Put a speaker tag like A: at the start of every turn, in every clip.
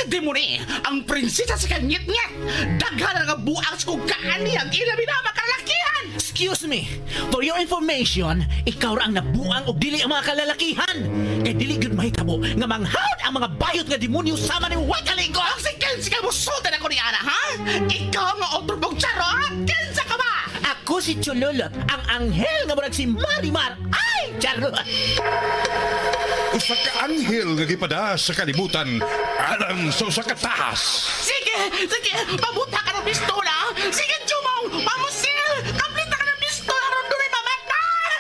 A: Demone, ang prinsesa sa kanyit-nyet. Daghan nga buang sa kong kaaniyang ilabi na makalakihan.
B: Excuse me. For your information, ikaw ra ang nabuang og dili ang mga kalalakihan. Kay dili gyud mahitabo nga manghawd ang mga bayot nga demonyo sama ni Wakalingo.
A: Ang si Kensi ka musultan ako ni Ana, ha? Ikaw nga otro charot! Kinsa ka ba?
B: Ako si Chululot, ang anghel nga murag si Marimar. Ay, charot!
C: Usa ka anghel nga gipada sa kalibutan alang sa usa ka tahas.
A: Sige, sige, pabuta ka ng pistola. Sige, Jumong, pamusil! Kaplita ka ng pistola, ron doon mamatay!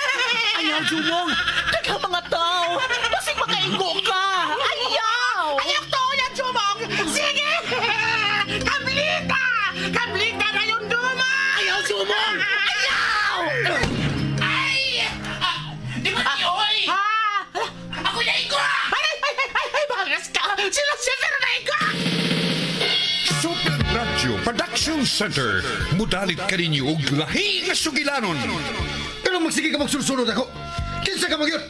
B: Ayaw, Jumong! Daghang mga tao! Basig makaigo ka! Ayaw!
A: Ayaw to, yan, Jumong! Sige! Kaplita! Kaplita na yung duma!
B: Ayaw, Jumong! Ayaw!
A: Ay! Di ba oy? Ha? Ako na igo! Ay, ay, ay, ay, ay, bangas ka! Sila si Fernando!
C: Super Radio Production Center. Mudalit kaninyo og lahi nga sugilanon.
D: Pero magsige ka magsulsulod ako. Kinsa ka magyot?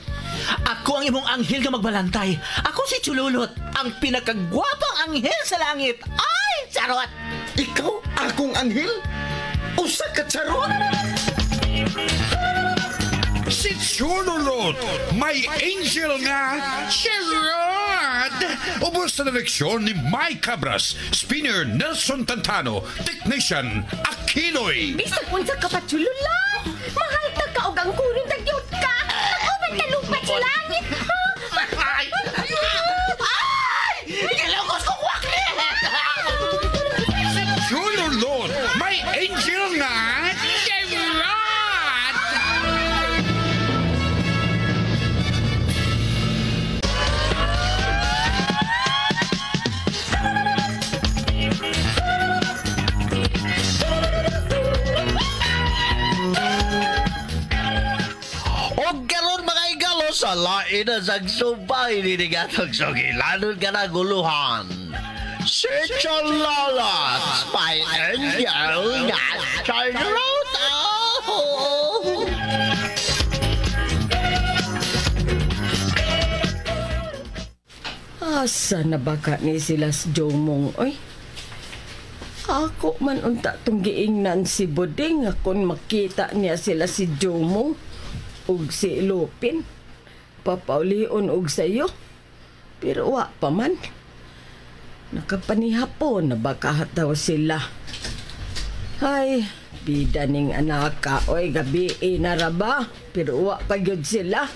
B: Ako ang imong anghel nga magbalantay. Ako si Chululot, ang pinakagwapang anghel sa langit. Ay, charot!
D: Ikaw akong anghel? Usa ka charot?
C: Si Chululot, may angel nga charot! Ubos sa direksyon ni Mike Cabras, spinner Nelson Tantano, technician Aquinoy.
E: Bisag unsa ka pa chululat. Mahal ta ka og ang kuron tagyot ka. Uban ka lupat sa langit.
A: Ay! Ay! Gilugos ko wakli!
C: Si Chululot, may angel nga charot!
F: Og karon mga igalo sa lain na sagsubay ninigatog sugilanon ka na guluhan. Si Chololos, my angel nga charot. Oh!
E: Asa na baka ni sila sa Jomong, oy? Ako man unta tong giingnan si Buding akon makita niya sila si Jomong ug si Lupin. Papaulion og sayo. Pero wa pa man. Nakapanihapon na baka hataw sila. Ay, bida ning anaka, oy, gabi na ra ba? Pero wa pa gyud sila.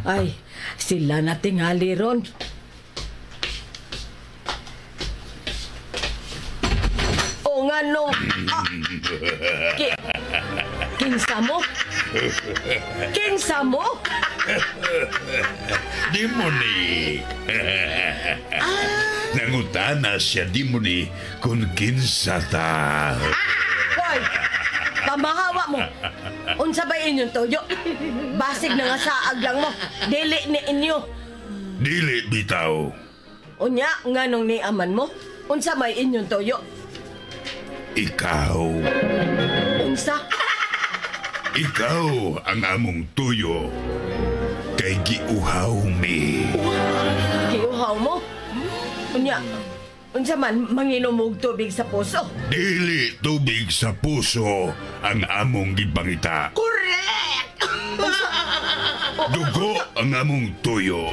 E: Ay, sila na tingali ron. O nga nung... Kinsa mo? Kinsa mo?
C: Demoni. Nangutana siya demoni kung kinsa ta.
E: Hoy! Pamahawa mo! Unsa ba inyong toyo? Basig na nga saag lang mo. Dili ni inyo.
C: Dili bitaw.
E: Unya, nga nung niaman mo? Unsa may inyong toyo?
C: Ikaw.
E: Unsa?
C: Ikaw ang among tuyo. Kay giuhaw mi.
E: Giuhaw mo? Unya, unsa man manginom og tubig sa puso?
C: Dili tubig sa puso ang among gipangita.
A: Correct!
C: Dugo ang among tuyo.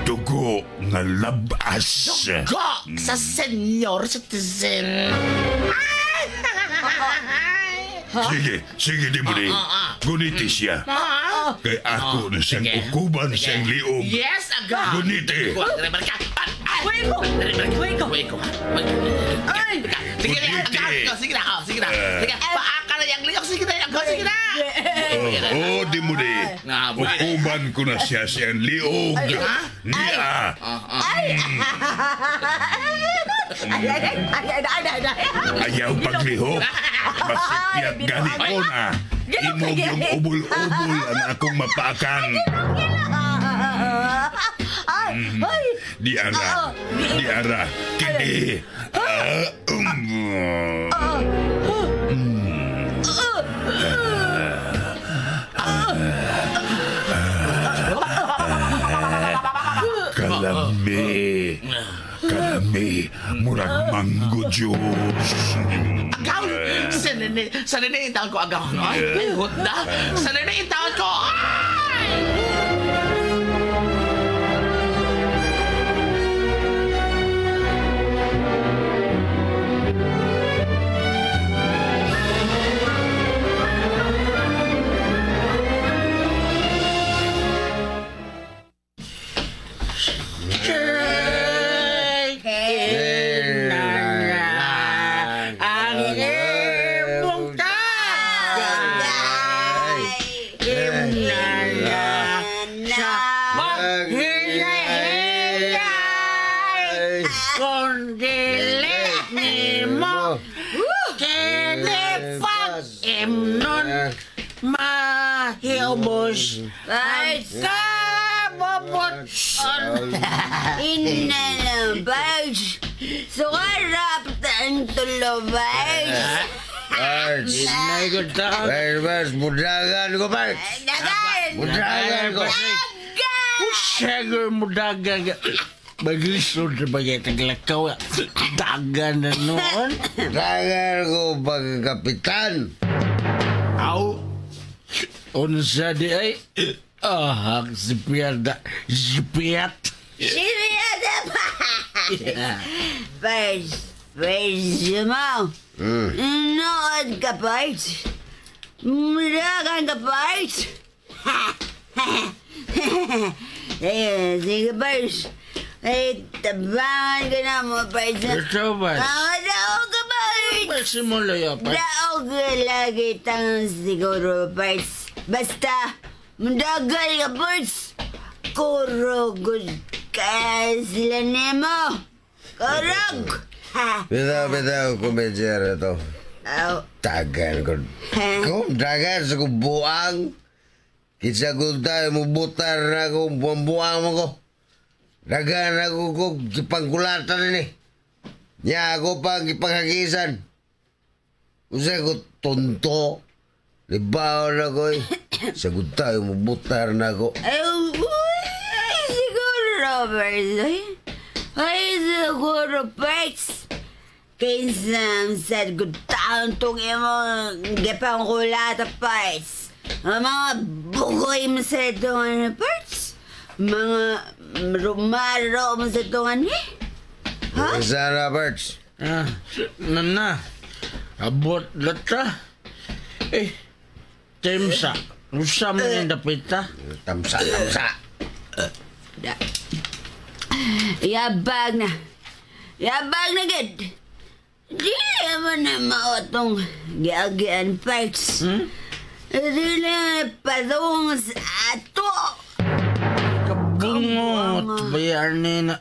C: Dugo nga labas.
A: Dugo sa senior citizen.
C: Sige, sige di mo ni. Guniti siya. Kay ako na siyang ukuban siyang liog.
A: Yes, aga.
C: Guniti.
E: Wait ko! Wait ko!
A: Wait ko.
E: Ay!
A: Sige na, aga. Sige na, sige na. Sige, paaka na yung liog. Sige na, aga, sige na.
C: Oh, di mo ni. Ukuban ko na siya siyang liog. Niya.
E: Ay! Ay, ay, ay, ay, ay, ay, ay.
C: Ayaw paglihok. Masipyat gani ko na. Imog yung ubol-ubol ang akong mapaakan.
E: Ay, ay.
C: Di ara. Di ara. Kini. Kalami. Kalami. Murag mango juice.
A: Agaw! Sanini yung taon ko, agaw. Ay, hot na. Sanini yung taon ko. Ay!
F: Ang imong tagay. Imnana sa maghinahinay. Kung dili nimo kini pag-imnon, mahiubos ang kabubuton.
G: Inna Barge. Sukarap ang tulo, Barge.
D: Barge.
F: Inay ko taon.
D: Barge, Barge, budagan ko, Barge.
G: Dagan!
D: Budagan ko.
F: Usagoy mo dagan. Maglisod na ba kaya taglakaw? Dagan na noon.
D: Budagan ko pagkapitan.
F: Aw. Unsa di ay? Ahak si Pierda. Si Piat.
G: Sibiyata pa! Barge, Barge mo. Nood ka, Barge. Dagan ka, Barge. Eh, sige, Barge. Ay, tabangan ka na mo, Barge.
F: Ito ba?
G: Ah, daog ka, Barge.
F: Pasimula ya, pa.
G: Daog lagi tang siguro, Parts. Basta, mundagal ka, Parts. Kurugod ka sila nimo. Kurog! Ha!
D: Bitaw, bitaw, kumidyera to.
G: Aw.
D: Tagal ko. Kung dagan sa kong buang, kitsa ko tayo, mubutar na ko, buang-buang mo ko. Dagan ako ko, gipangkulatan ni. Nya ako pang gipanghagisan. Usa ko tonto. Libaw na ko eh. Sagot tayo, mubutar na ako.
G: Ay, uy, siguro, Parts. Ay, siguro, Parts. Kinsa sa taon tong imong gipangkulata, Parts. Ang mga bugoy mo sa itong Parts. Mga rumaro mo sa itong eh. Ha?
D: Sana, Parts.
F: Ah, nana. Abot lata. Eh, temsa. Usa man yung dapita.
D: Tamsa, tamsa.
G: Da. Yabag na. Yabag na gid. Di man na maotong giagian, Parts.
F: Hmm?
G: Dili padung sa ato.
F: Kabungot ba ni na?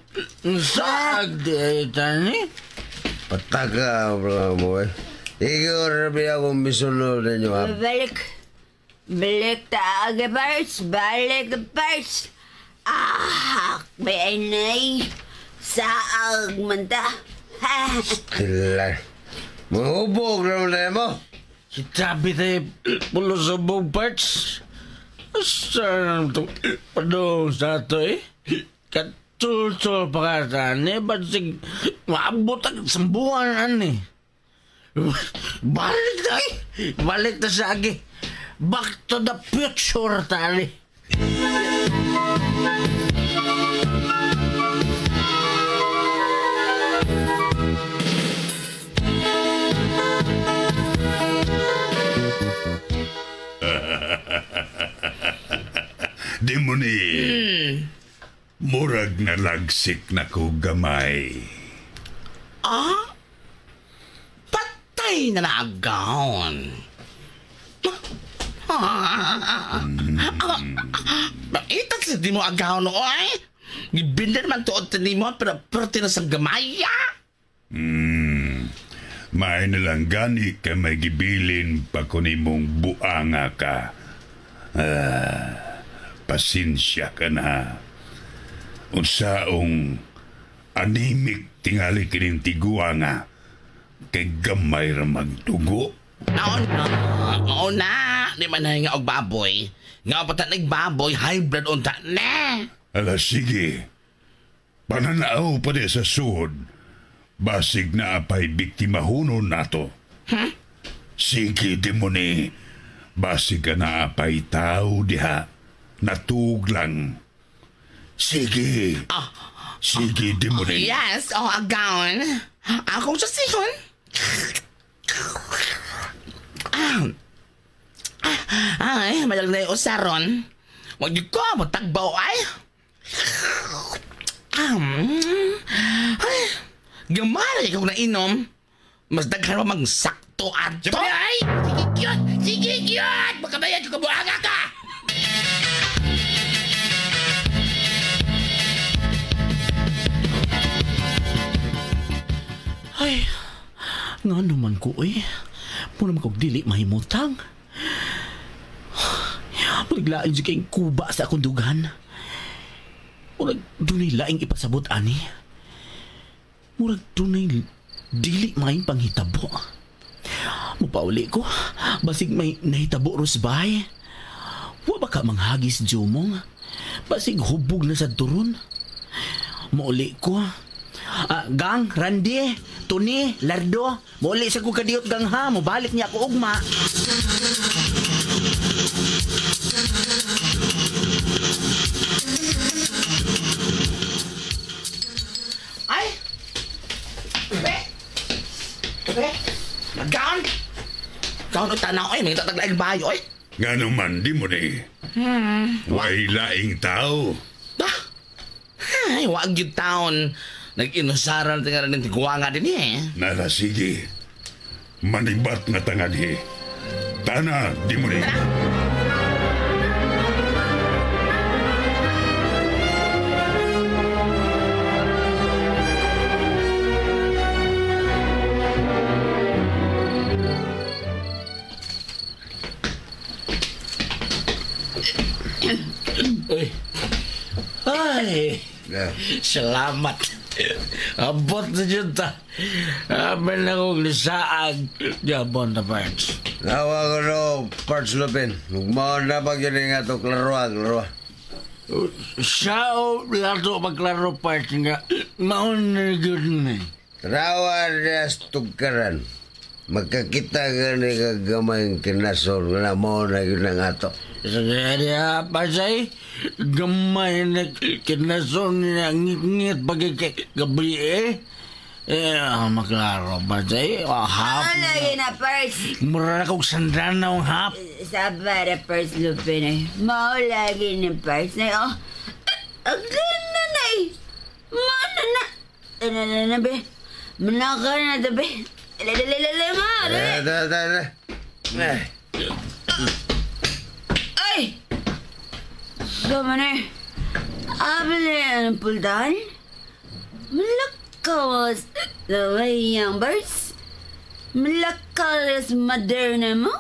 F: Saag di ay tani?
D: Pataka mo eh. Ikaw rabi akong misunod ninyo ha.
G: Balik. Balik ta agi, Parts. Balik, Parts. Ah, may inay. Saag man ta. Ha.
D: Tila. Mahubog naman na mo.
F: Kitabi tayo pulo sa buong parts. Saan ito? Padung sa ito eh. Katultul pa ka tani. Ba't sig maabot ang sambuan ani. Balik na eh. Balik na sa agi. Back to the future tali.
C: Demoni. Murag na lagsik na ko gamay.
A: Ah? Patay na naagaon. Itat sa di mo agaon no, ay? Gibindan man tuod ni mo, pero perte na sa gamaya.
C: May na lang gani kay may gibilin pa ko nimong buanga ka. Ah, pasensya ka na. Unsaong anemic tingali kining tiguanga kay gamay ra magdugo.
A: Oo na, oo na. Di man na nga og baboy. Nga pa nagbaboy, high blood unta na.
C: Ala sige. Pananaw pa di sa suod. Basig na apay biktima hunon nato.
A: Huh?
C: Sige, Demoni. Basig ka na apay tao diha. Natuglang. Sige. Sige, Demoni.
A: Yes, oh, agaon. Akong sasihon. Ay, malag na yung usaron. Wag di ko, matagbaw ay. Ay, gamay ikaw na inom. Mas daghan pa magsakto ato.
B: Sige,
A: ay! Sige, cute! Sige, cute! Makabayad ko kabuanga ka!
B: Ay, nga naman ko eh. Muna man kog dili mahimutang. Murag lain siya kayong kuba sa akong dugan. Murag dunay laing ipasabot ani. Murag dunay dili may panghitabo. Mupauli ko, basig may nahitabo rosbay. Wa ba ka manghagis, Jumong? Basig hubog na sa turon. Mauli ko. Gang, Randy, Tony, Lardo, mauli sa ko kadiyot gang ha, mobalik niya ako ugma.
A: Ay! Be! Be! Gaon! Gaon o tanaw ay, may tataglaing bayo ay.
C: Nga naman, Demoni. Way laing tao.
A: Bah! Ay, wag yun taon. Nag-inusaran tinga rin tiguanga din eh.
C: Nara, sige. Manibat na tangadhi. Tana, Demoni.
F: Uy. Ay, salamat. Abot na dyan ta. Amin na kong lisaag. Jabon na parts.
D: Nawa ko no, parts lupin. Mugmaon na pag yun nga to, klaroa, klaroa.
F: Siya o lato maglaro parts nga. Maon na good na.
D: Tanawa niya sa tugkaran. Magkakita ka ni kagamay kinasol na mao na yun ang ato.
F: Sa kaya pasay, gamay na kinason na ngit-ngit pagkagabi eh. Eh, maklaro pasay, hap.
G: Ano lagi na, Pers?
F: Mura na kong sandan na ang hap.
G: Sa para, Pers Lupin eh. Mao lagi ni Pers na oh. Ang ganda na eh. Mao na na. Ano na na, be? Manaka na to, be. Lalalala ma.
D: Eh, da, da, da. Eh,
G: Ay! Sama na eh. Abli ang puldahan. Malakawas na mayang birds. Malakawas maderna mo.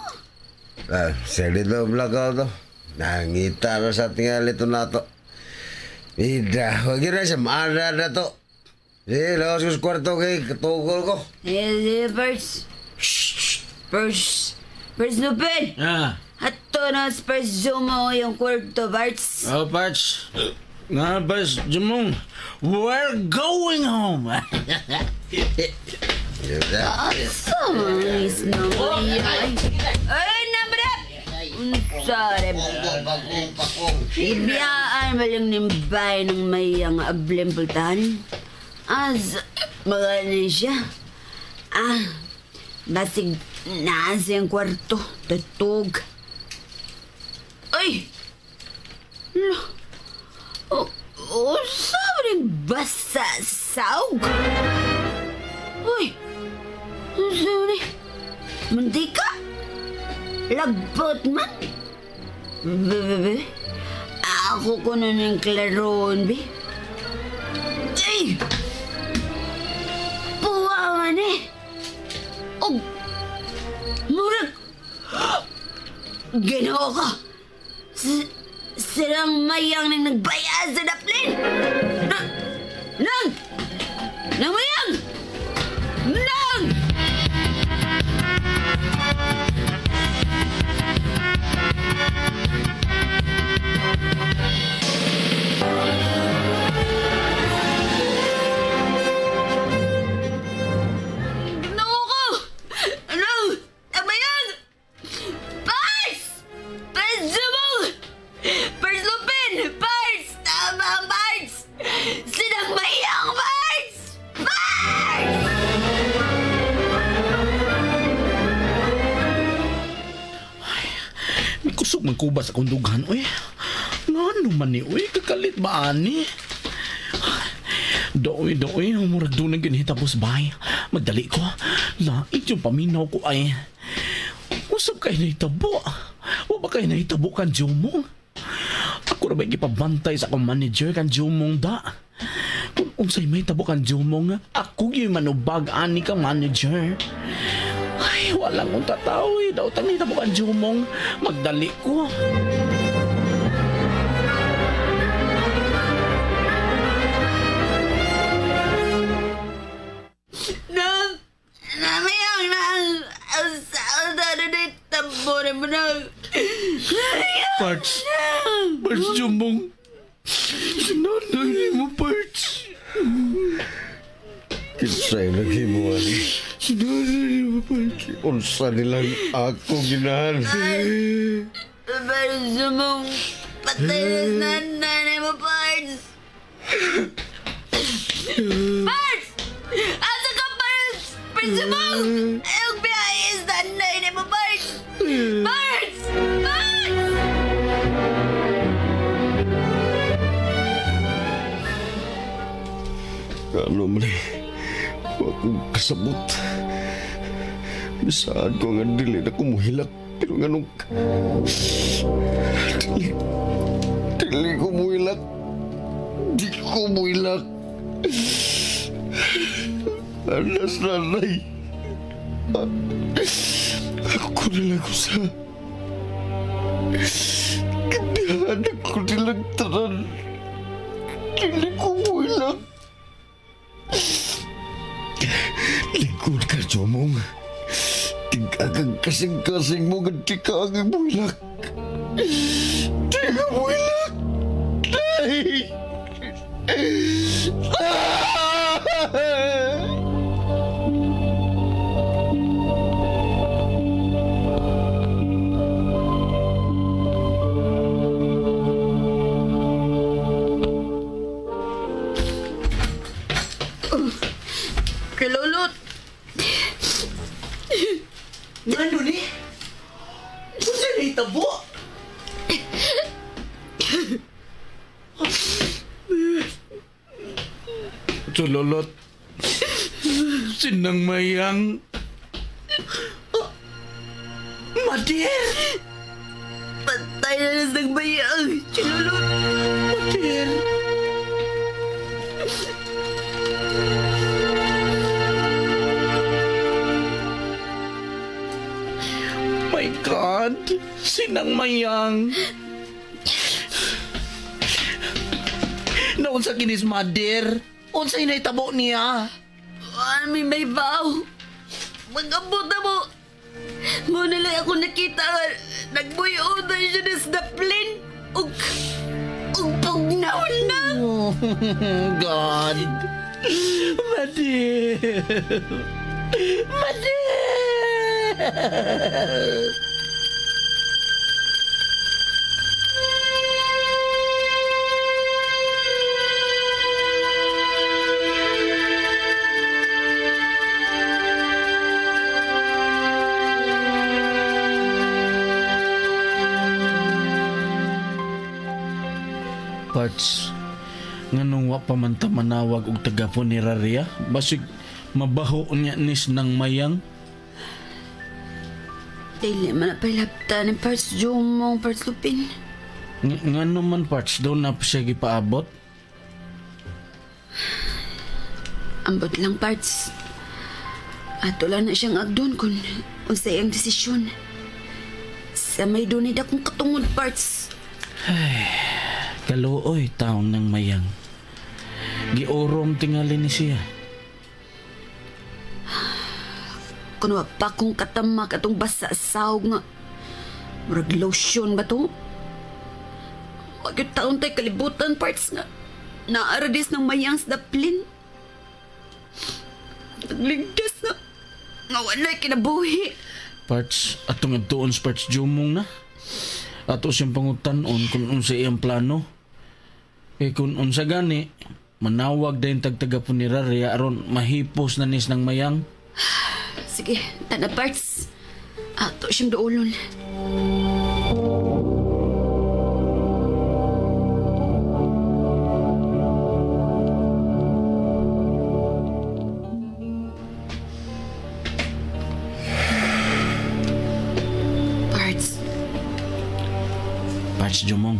D: Ah, sa dito blakaw to. Nangita na sa tingali to na to. Ida, wag yun na siya, maana na to. Sige, lawas ko sa kwarto kay katugol ko.
G: Eh, Birds. Shh! Birds. Birds Lupin!
F: Ah,
G: Ato na sa Birds Zumo yung kwarto, Birds.
F: oh, parts. Nga, parts, Jumong. We're going home.
D: Ida.
G: Asa man is na ay. Ay, nabrap! Sorry.
D: Pakong, pakong.
G: Ibiyaan ba lang nimbay ng mayang ablim pultahan? As, magaling siya. Ah, basig nasa yung kwarto. Tutug. Ay! Lo, o, o, sabi basa saog? Uy! Ano sabi? Mantika? Lagpot man? Be, be, be. Ako ko na ng klaroon, be. Ay! Puwa man eh. Og, murag, Ginoo ko. Silang mayang nang nagbayad sa daplin. Na, nang! Nang mayang! Nang!
B: mangkuba sa akong dughan, uy. Ngano man ni, uy, kakalit ba ani? Doy, doy, murag doon ang ginhitapos, bay. Magdali ko. Lait yung paminaw ko ay. Usap kayo nahitabo. Wa ba kayo nahitabo kan Jumong? Ako na ba gipabantay sa akong manager kan Jumong da? Kung unsay may tabo kan Jumong, ako gyud manubag ani kang manager. Ay, walang unta tao eh. Daw tang nahitabo kan Jumong. Magdali ko.
G: Nang! Namayang nang! Ang saan na na tambo na mo nang!
F: Parts. Parts, Jumong. Sinanay mo, Parts.
D: Kinsay lagi mo, ani.
F: Sinanay mo, Parts.
D: Unsa nilang ako ginahan.
G: Parts, Jumong. Patay na nanay mo, Parts. Parts! Asa ka, Parts? Parts, Jumong! Ayong biyahe sa nanay mo, Parts! Parts! Parts!
D: Ano man eh, akong kasabot. Bisaan ko nga dili na kumuhilak, pero nga nung... Dili ko muhilak. Di ko muhilak. Anas nanay. Ako na lang ko sa... Kinihan ako nilang tanan. Dili ko muhilak. Lingkod ka, Jomong. Tig-agang kasing-kasing mo, di ka ang muhilak. Di ka muhilak. Ay!
G: Kilulot.
B: Ano ni? Unsa nahitabo?
F: Tulolot. Sinang mayang.
B: Madir!
G: Patay na nas nagbayang. Chilulot.
B: Madir! My God! Sinang mayang! Naunsa kinis, Madir? Unsa inahitabo niya?
G: Ano may baw. Mag-abot na mo. Muna lang ako nakita nga. Nagbuyo na siya na sa plane. Ug pugnaw na.
B: Oh, God. Madir! Madir!
F: Parts, nganong wa pa man ta manawag og taga funeraria, basig mabaho niya nis ng mayang.
G: Dili man na pailabta ni Parts Jumong, Parts Lupin.
F: Ngano man Parts, doon na siya gipaabot?
G: Ambot lang, Parts. Ato lang na siyang agdon kung unsay ang desisyon. Sa may dunid akong katungod, Parts.
F: Kaluoy taon ng mayang. Giurom tingali ni siya.
G: Kung wa pa kong katamak atong basa sawg nga. Murag lotion ba to? Wag yung taon tayo kalibutan, Parts nga. Naaradis ng mayang sa daplin. Nagligtas na. Nga wala'y kinabuhi.
F: Parts, atong adtuon sa Parts Jumong na. Ato siyang pangutan-on kung unsa iyang plano. Eh kung unsa gani, manawag din tagtaga funeraria aron mahipos na nis ng mayang.
G: Sige, tana Parts. Ato siyang duolon.
F: Parts Jumong.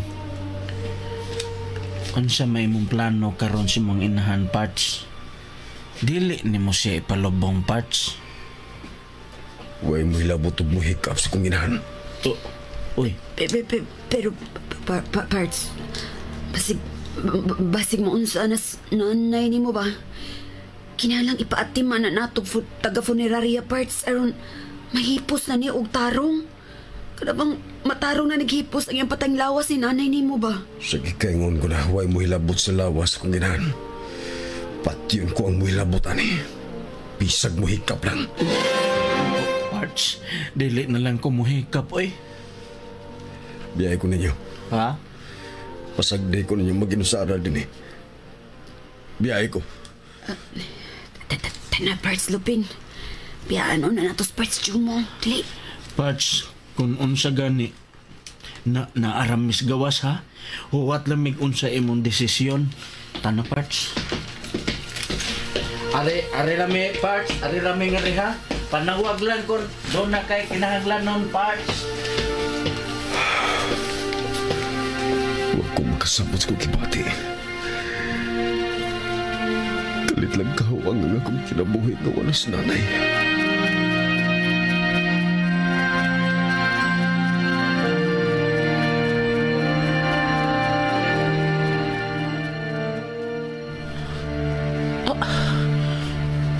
F: Unsa may imong plano karon si mong inahan, Parts? Dili nimo siya ipalubong, Parts.
D: Way mo hilabot og mo hikap sa kong inahan.
F: Uy.
G: Pero, Parts, basig maunsa na nanay nimo ba? Kinahanglang ipaatiman na natog taga-funeraria, Parts, aron mahipos na niya og tarong. Kada bang matarong na naghipos ang iyang patang lawas ni nanay nimo ba?
D: Sige, kaingon ko na, way mo hilabot sa lawas kong inahan. Patyon ko ang muhilabot, ani. Bisag mo hikap lang.
F: Parts, dili na lang ko muhikap, oy.
D: Biyay ko ninyo.
F: Ha?
D: Pasagdi ko ninyo mag-inusara din eh. Biyay ko.
G: Tana, Parts Lupin. Biyaan na natos, Parts Jumong. Dili.
F: Parts, kung unsa gani, na naaramis gawas ha? Huwat lamig unsa imong desisyon. Tana, Parts. Ari rami, Parts. Ari rami nga ha. Panawag lang kon doon na kay kinahanglan nun, Parts.
D: Huwag ko makasabot sa kong kibati. Kalit lang kahuwang ang akong kinabuhi nga wala sa nanay.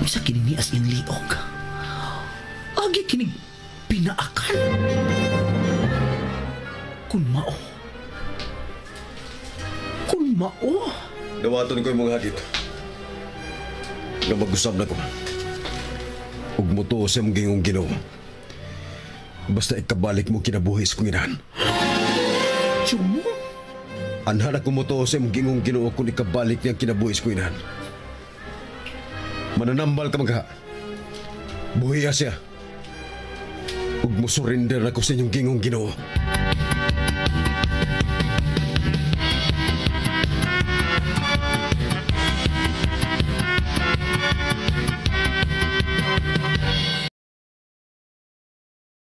B: Unsa kini ni as in liog? Agi kinig pinaakan. Kun mao. Kun mao.
D: Dawaton ko imong hagit. Nga mag-usab na ko. Ug motuo sa imong gingong Ginoo. Basta ikabalik mo kinabuhi sa kong inahan.
B: Chumo?
D: Anhan ako motuo sa imong gingong Ginoo kung ikabalik niya kinabuhi sa kong inahan. Mananambal ka magha. Buhiya siya. Ug mo surrender ako sa inyong gingong Ginoo.